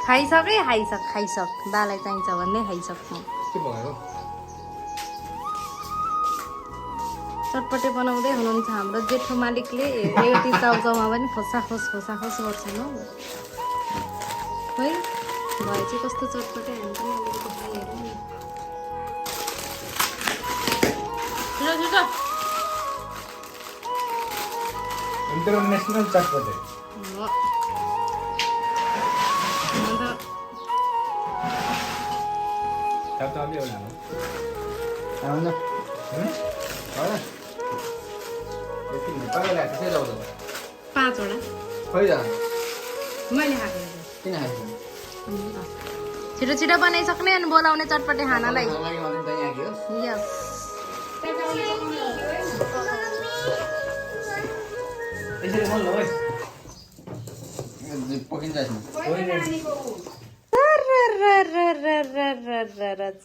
खाइसके खाइसक बालाई चाहिन्छ भन्दै खाइसक्नु चटपटे बनाउँदै हुनुहुन्छ हाम्रो जेठो मालिकले एउटी चाउचाउमा पनि खोसाखोस गर्छन् हौ है भए चाहिँ कस्तो चटपटे हामी पनि अलिकति खाइहेरौँ नि इन्टरनेसनल चटपटे पाँचवटा मैले खाएको छिटो छिटो बनाइसक्ने अनि बोलाउने चटपटे खानालाई यस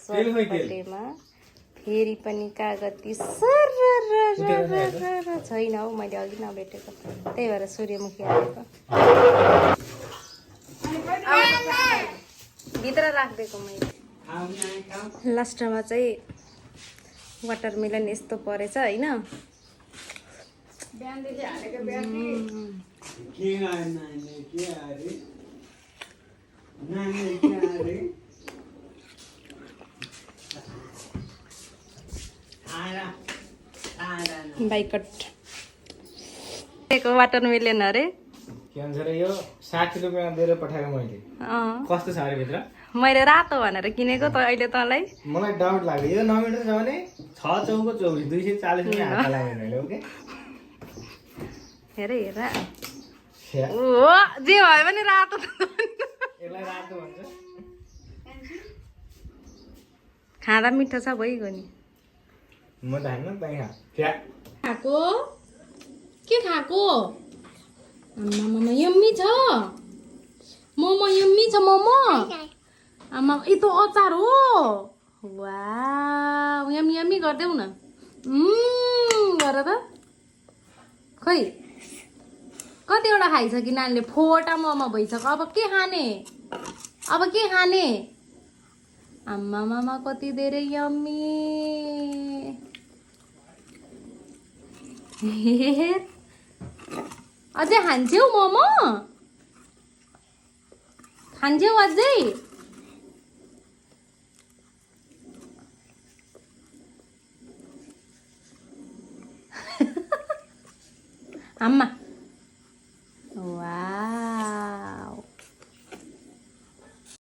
चटपटेमा फेरि पनि कागती छैन हौ मैले अघि नभेटेको त्यही भएर सूर्यमुखी हालेको भित्र राखिदिएको मैले लास्टमा चाहिँ वाटरमेलन यस्तो परेछ होइन बाइकट वाटरमेलन अरे के भन्छ रे यो 60 रुपैयाँ दिएर पठाएको मैले कस्तो छ अरे भित्र मैले रातो भनेर किनेको त अहिले तँलाई मलाई डाउट लाग्यो यो नमिटर छ भने 6 चौको 24 240 रुपैयाँ हात लाग्यो मैले ओके हेर ओ जे भयो भने रातो यसलाई रातो भन्छ खाँदा मिठो छ भइगयो नि म त हैन त यहाँ खाएको के खाएको आमा यम्मी छ मोमो यम्मी छ मोमो आमा यो त अचार हो वाउ यम्मी यम्मी गर्देऊ न गर त खै कतिवटा खाइसक्यो नानीले फोटा मोमो भइसक्यो अब के खाने आमा मामा कति धेरै यम्मी अझै खान्छौ मोमो खान्छौ अझै आम्मा